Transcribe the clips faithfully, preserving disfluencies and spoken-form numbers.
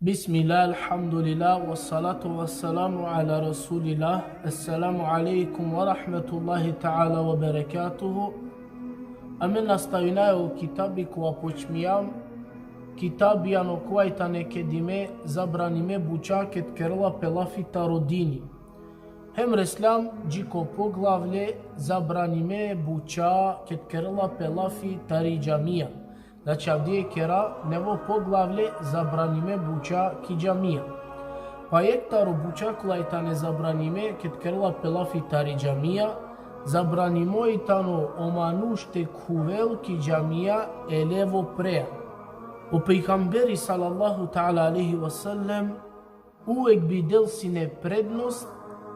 Bismillah, alhamdulillah, wassalatu wassalamu ala rasulillah. Assalamu alaikum wa rahmatullahi ta'ala wa barakatuhu. Amen nastavinaja o kitabi kova počmijam, kitabi ano kova i tane kedime zabranime buča ked kerela pe lafi taro dini. Hem reslam dži ko poglavlje zabranime buča ked kerela pe lafi tari džamija. Znači, avdive kera nevo poglavlje zabranime buča ki džamija. Pa jekh taro buča kola i tane zabranime ked kerela pe lafi tari džamija, zabranimo i tano o manuš te khuvel ki džamija e levo prea. O pejgamberi sallallahu ta'ala alejhi ve sellem uvek bi del sine prednost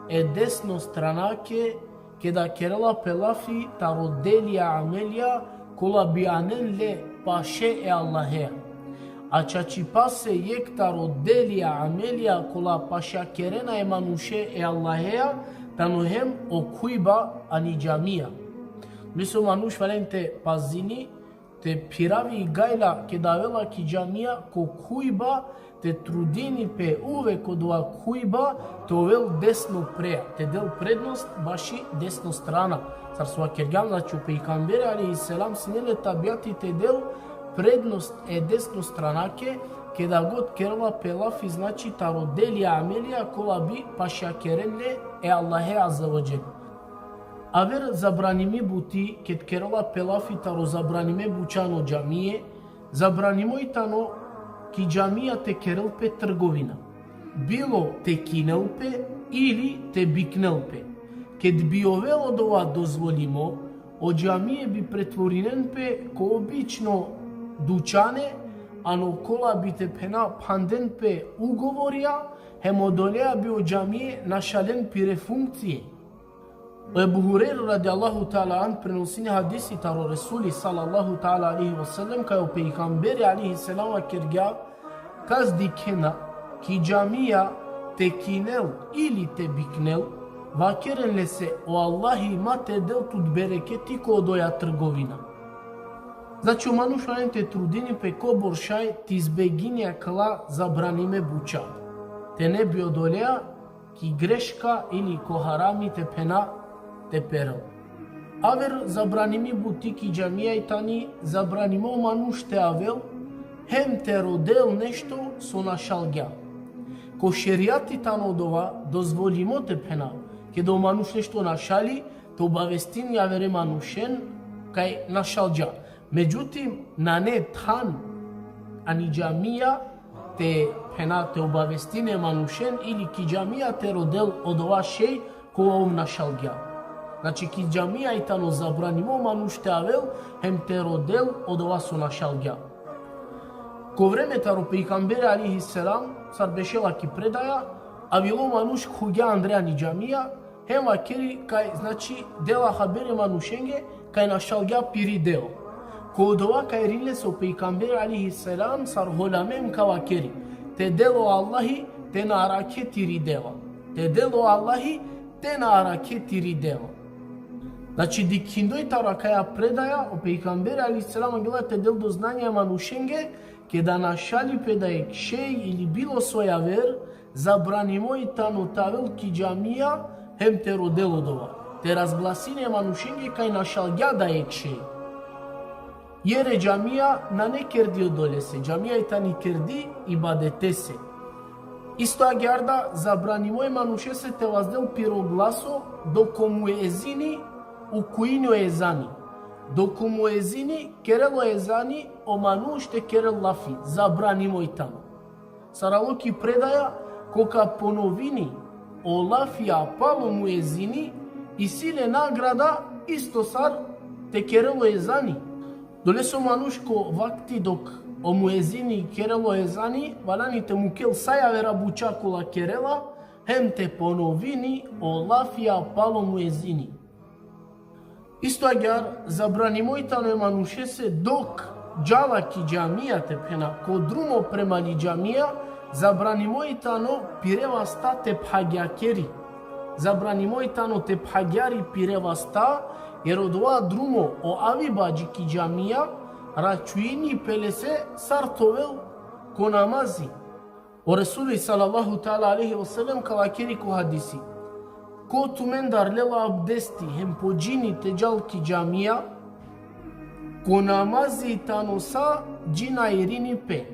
e desno stranake, keda kerela pe lafi taro delija, amelija, kola bi anen le paše e Allahea. A čačipase jekh taro delija, amelija, kola pašakerena e manuše e Allahea, tano hem o khuiba ani džamija. Meso manuš valjani te pazini, te phiravi i gajla keda avela ki džamija ko khuiba, te trudini pe uvek odova khuiba te ovel desno prea, te del prednost baši desno strana. Sar so vakergjam, znači, o pejgamberi alejhi selam sine le tabijati te del prednost e desno stranake, keda god kerela pe lafi, znači, taro delija, amelija kola bi pašakeren le e Allahe azze ve dželle. Aver zabranimi buti, ked kerela pe lafi taro zabranime buča ano džamije, zabranimo i tano ki džamija te kerel pe trgovina. Bilo te kinel pe ili te biknel pe. Ked bi ovel odova dozvolimo, o džamije bi pretvorinen pe ko obično dućane, ano kola bi, te phena, phanden pe ugovorja, hem odolea bi o džamije našalen pire funkcije. O Ebu Hurejre radijallahu ta'ala anh prenosini hadisi taro Resuli sallallahu ta'ala alejhi ve sellem, kaj o pejgamberi alejhi selam vakergja: kas dikhena ki džamija te kinel ili te biknel, vakeren lese: o Allahi ma te del tut bereketi ko odoja trgovina. Znači, o manuš valjani te trudini pe kobor šaj te izbegini akala zabranime buča, te ne bi odolea ki greška ili ko harami, te phena, te perel. Aver zabranimi buti ki džamija i tani zabranimo manuš te avel hem te rodel nešto so našalgja. Ko šerijati tano odova dozvolimo, te phena, keda o manuš nešto našali, te obavestini avere manušen kaj našalgja. Međutim, nane than ani džamija te phena, te obavestini e manušen ili ki džamija te rodel odova šej kova ov našalgja. Znači, ki džamija i tano zabranimo manuš te avel hem te rodel odova so našalgja. Ko vreme taro pejgamberi alejhi selam, sar bešela ki predaja, avilo manuš, khugja andre ani džamija, hem vakeri kaj, znači, dela haber e manušenge kaj našalgja piri deva. Ko odova kaj irini lese o pejgamberi alejhi selam sar holame hem ka vakeri: te del o Allahi te na arakhe tiri deva. Te del o Allahi te na arakhe tiri deva. Znači, dikhindoj taro akaja predaja, o pejgamberi alejhi selam angela te del do znanje e manušenge, keda našali pe dajekh šej ili bilo so javer, zabranimo i tano te avel ki džamija hem te rodel odova, te razglasini e manušenge kaj našalgja dajekh šej. Jer e džamija nane kerdi odolese, džamija i tani kerdi ibadetese. Isto agjaar da zabranimo e manušese te vazdel piro glaso dok o muezini ukhuini o ezani. Dok o muezini kerel o ezani, o manuš te kerel lafi, zabranimo i tano. Sar alo ki predaja, ko ka ponovini o lafija palo muezini, isi le nagrada isto sar te kerel o ezani. Dolese o manuš ko vakti dok o muezini kerel o ezani, valjani te mukel sa javera buča kola kerela, hem te ponovini o lafija palo muezini. Isto agjaar, zabranimo i tano e manušese dok džala ki džamija, te phena, ko drumo prema li džamija, zabranimo i tano pire vasta te phagjakeri. Zabranimo i tano te phagjari pire vasta, jer odova drumo o aviba dži ki džamija račuini pe lese sar te ovel ko namazi. O Resuli sallallahu ta'ala alejhi ve sellem ka vakeri ko hadisi: Ko tumendar lela abdesti hem po džini te džal ki džamija, ko namazi tano sa džina irini pe,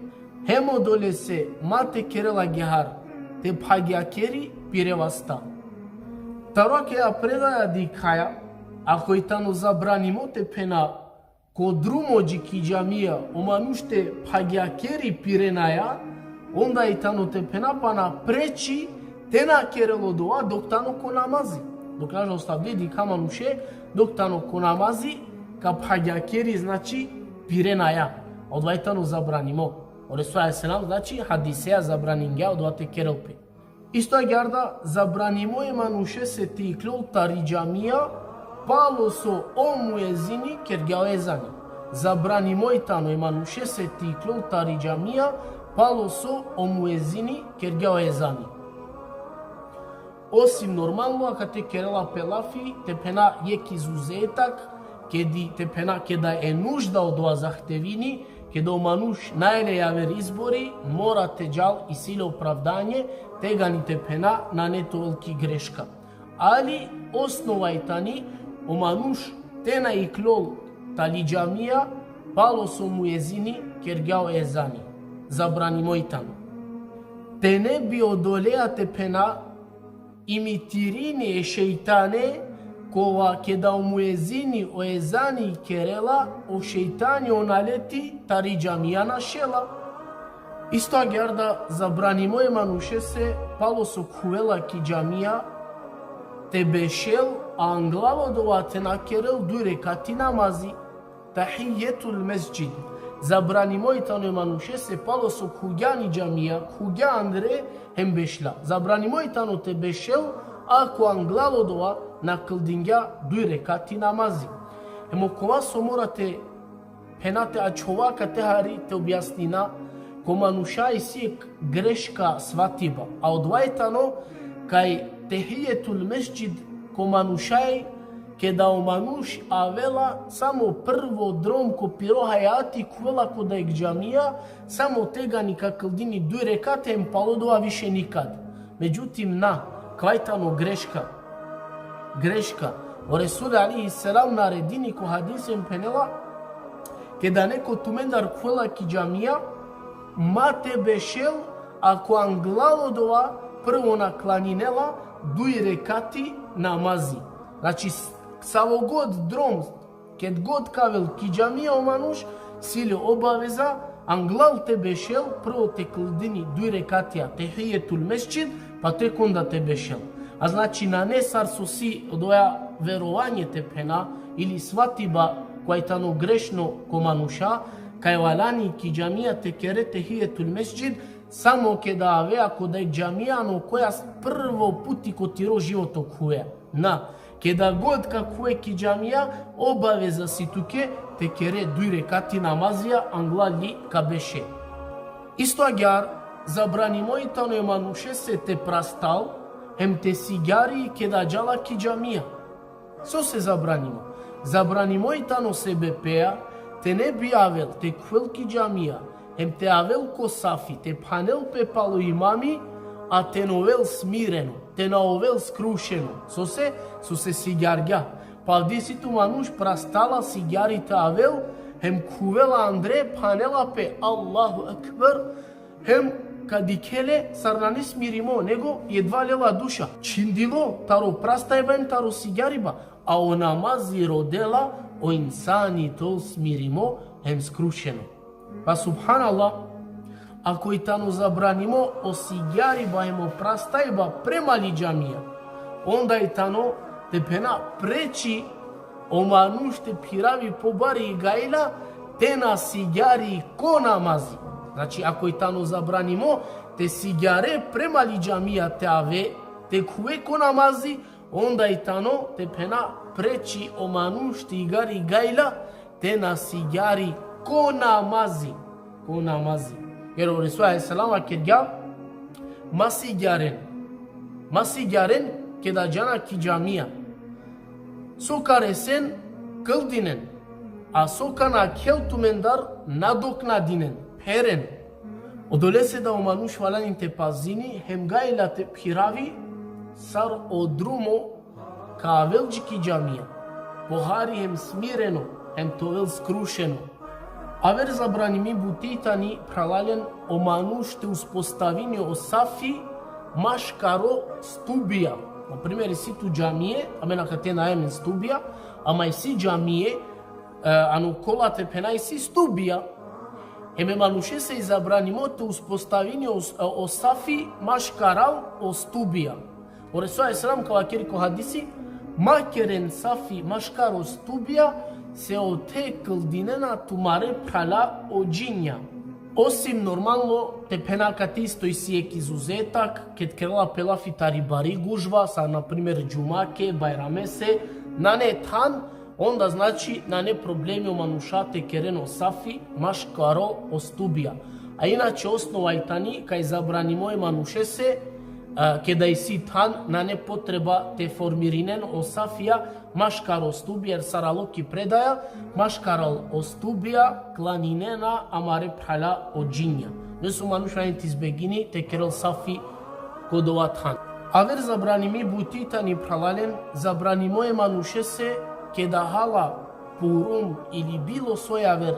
hem odolese ma te kerel agjaar, te phagjakeri pire vasta. Taro akaja predaja dikhaja, ako i tano zabranimo te phena ko drumo dži ki džamija o manuš te phagjakeri pire naja, onda i tano te phena pana preči te na kerel odova dok tano ko namazi. Dok, nažalost, avdi dikha manuše, dok tano ko namazi, ka phagjakeri, znači, pire naja. Odova i tano zabranimo. O Resul alejhi selam, znači, hadiseja zabraningja odova te kerel pe. Isto agjaar da zabranimo e manušese te iklol tari džamija, palo so o muezini kergja o ezani. Zabranimo i tano e manušese te iklol tari džamija, palo so o muezini kergja o ezani. Osim, normalno, akate kerela pe lafi, te phena jekh izuzetak, kedi, te phena, keda e nužda odova zahtevini, keda o manuš nane le javer izbori, mora te džal, isi le opravdanje, tegani, te phena, nane te ovel ki greška. Ali osnova i tani o manuš te na iklol tali džamija, palo so muezini kergja o ezani. Zabranimo i tano. Te ne bi odolea, te phena, imitirini e šejtane, kova keda o muezini o ezani kerela, o šejtani o naleti tari džamija našela. Isto agjaar da zabranimo e manušese palo so khuvela ki džamija te bešel, anglal odova te na kerel duj rekati namazi. Tahijetul mesdžid. Zabranimo i tano e manušese palo so khuvgja ani džamija, khuvgja andre hem bešla. Zabranimo i tano te bešel, ako anglal odova na kldingja duj rekati namazi. Hem okova so mora te phena, te ačhova akate hari te objasnina, ko manuša isi jekh greška svatiba. A odova i tano kaj tehijetul mesdžid ko manuša i keda o manuš avela samo prvo drom ko piro hajati, khuvela ko dajekh džamija, samo tegani ka kldini duj rekati hem palo dova više nikad. Međutim, na, kava i tano greška. Greška. O Resul alejhi selam naredini ko hadisi hem phenela, keda neko tumendar khuvela ki džamija, ma te bešel, ako anglal odova prvo na klaninela duj rekati namazi. Znači, s-, savo god drom, ked god ka avel ki džamija o manuš, isi le obaveza, anglal te bešel, prvo te kldini duj rekatija, tehijetul mesdžid, pa tek onda te bešel. A znači, nane sar so si odoja verovanje, te phena, ili svatiba koja i tano grešno ko manuša, kaj valjani ki džamija te kere tehijetul mesdžid, samo keda avea ko dajekh džamija ano koja prvo puti ko tiro životo khuvea. Na, keda god ka khuve ki džamija, obaveza si tuke te kere duj rekati namazija, anglal li ka beše. Isto agjaar, zabranimo i tano e manušese te prastal, hem te sigjari keda džala ki džamija. Sose zabranimo? Zabranimo i tano sebepea, te ne bi avel, te khuvel ki džamija, hem te avel ko safi, te phanel pe palo imami, a te na ovel smireno, te na ovel skrušeno. Sose? Sose sigjargja. Pa avdi isi tu manuš prastala sigjari te avel, hem khuvela andre, phanela pe Allahu Ekber, hem ka dikhe le sar nane smirimo, nego jedva lela duša. Čhindilo taro prastajba hem taro sigjariba, a o namazi rodela o insani te ol smirimo hem skrušeno. Pa subhanallah, ako i tano zabranimo o sigjariba hem o prastajba prema li džamija, onda i tano, te phena, preči o manuš te phiravi pobari i gajla, te na sigjari ko namazi. Znači, ako i tano zabranimo te sigjare prema li džamija te ave, te khuve ko namazi, onda i tano, te phena, preči o manuš te igari gajla, te na sigjari ko namazi. Ko namazi. Jer o Resul alejhi selam vakergja: Ma sigjaren. Ma sigjaren keda džana ki džamija. So ka resen, kldinen. A so ka nakhel tumendar, nadoknadinen, pheren. Odolese da o manuš valjani te pazini, hem gajla te phiravi sar o drumo ka avel dži ki džamija. Pohari hem smireno, hem te ovel skrušeno. Aver zabranimi buti tani, phralalen, o manuš te uspostavini o safi maškaro stubija. Na primer, isi tu džamije, amen akate nane amen stubija, ama isi džamije, e, ano kola te phena isi stubija. Hem e manušese i zabranimo te uspostavini o, o safi maškaral o stubija. O Resul alejhi selam ka vakeri ko hadisi: Ma keren safi maškaro stubija, se ote kldinena tumare phrala o džinja. Osim, normalno, te phena, kate isto isi jek izuzetak, ked kerela pe lafi tari bari gužva, sa, na primer, džumake, bajramese, nane than, onda, znači, nane problemi o manuša te keren o safi maškaro o stubija. A inače, osnova i tani kaj zabranimo e manušese, a, keda isi than, nane potreba te formirinen o safija maškaro stubija, jer sar alo ki predaja, maškaral o stubija klaninena amare phrala o džinja. Odolese o manuš valjani te izbegini te kerel safi ko dova than. Aver zabranimi buti tani, phralalen, zabranimo e manušese keda hala purum ili bilo so javer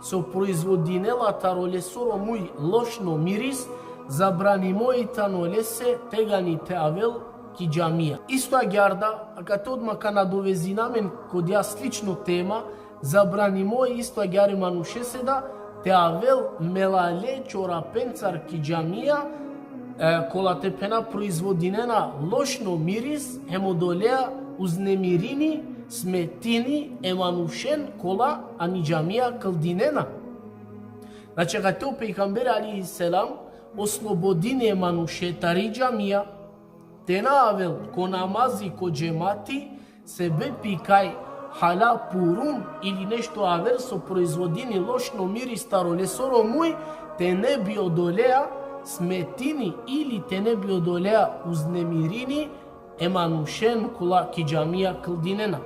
so proizvodinela taro lesoro muj lošno miris, zabranimo i tano lese tegani te avel ki džamija. Isto agjaar da, akate odma ka nadovezina amen ko dija slično tema, zabranimo isto agjaar e manušese da te avel melale čorapencar ki džamija, e, kola te phena proizvodinena lošno miris, hem odolea uznemirini, smetini e manušen kola ani džamija kldinena. Znači, akate o pejgamberi alejhi selam oslobodini e manuše tari džamija, te na avel ko namazi ko džemati, sebepi kaj hala purum ili nešto aver so proizvodini lošno miris taro lesoro muj, te ne bi odolea smetini ili te ne bi odolea uznemirini e manušen kola ki džamija kldinena.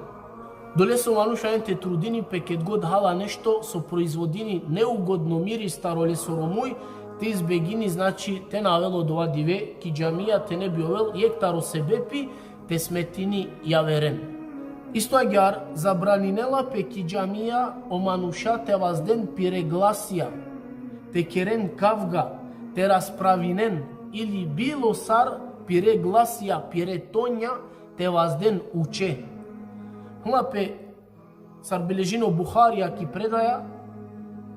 Odolese o manuš valjani te trudini pe ked god hala nešto so proizvodini neugodno miris taro lesoro muj, te izbegini, znači, te na avel odova dive ki džamija, te ne bi ovel jek taro sebepi te smetini javeren. Isto agjaar, zabraninela pe ki džamija o manuša te vazden pire glasija, te keren kavga, te raspravinen ili bilo sar pire glasija, pire tonja, te vazden uče. Hala pe, sar beležini o Buharija ki predaja,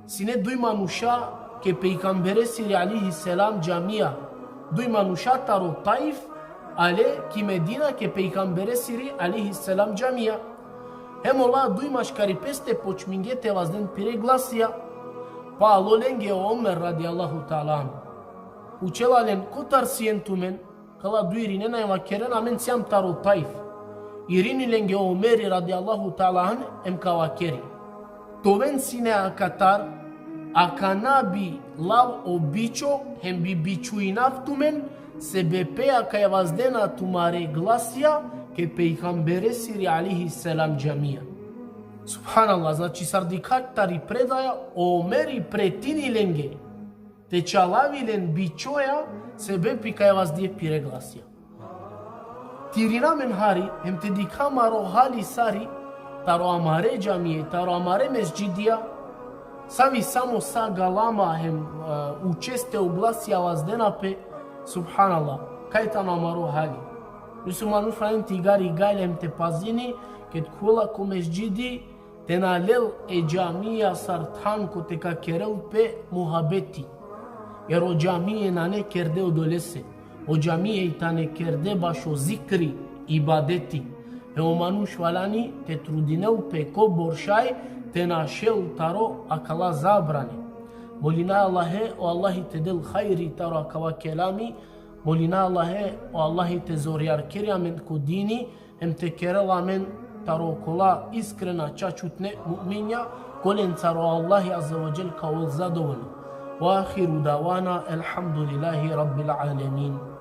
sine duj manuša ke pejgamberesiri alejhi selam džamija. Duj manuša taro Taif ale ki Medina ke pejgamberesiri alejhi selam džamija. Hem ola duj maškari peste počminge te vazden pire glasija. Pa alo lenge o Omer radijallahu ta'ala anhu. Pučela len: Kotar sien tumen? Kala duj irinena hem vakerena: Amen sijam taro Taif. Irini lenge o Omeri radijallahu ta'ala anhu hem ka vakeri: Te oven sine akatar, akana bi lav o bičo hem bi bičuinav tumen, sebepea kaj vazdena tumare glasija ke pejgamberesiri alejhi selam džamija. Subhanallah, znači, sar dikha tari predaja, o Omeri pretini lenge te čalavi len bičoja, sebepi kaj vazdije pire glasija. Te irina amen hari hem te dikha amaro hali sar i taro amare džamije, taro amare mesdžidija, savi samo sa galama hem, e, učeste o glasija vazdena pe, subhanallah, kaj tano amaro hali. Odolese o manuš valjani te igari gajle hem te pazini, ked khuvola ko mesdžidi, te na lel e džamija sar than kote ka kerel pe muhabeti. Jer o džamije nane kerde odolese. O džamije i tane kerde bašo zikri, ibadeti. E o manuš valjani te trudinel pe kobor šaj te našel taro akala zabrane. Molina Allahe, o Allahi te del hajri taro akava kelami. Molina Allahe, o Allahi te zorjarkeri amen ko dini, hem te kerel amen taro kola iskrena čačutne mu'minja, kolencar o Allahi azze ve dželle ka ovel zadovoljno. Ve ahiru davana elhamdulillahi rabbil alemin.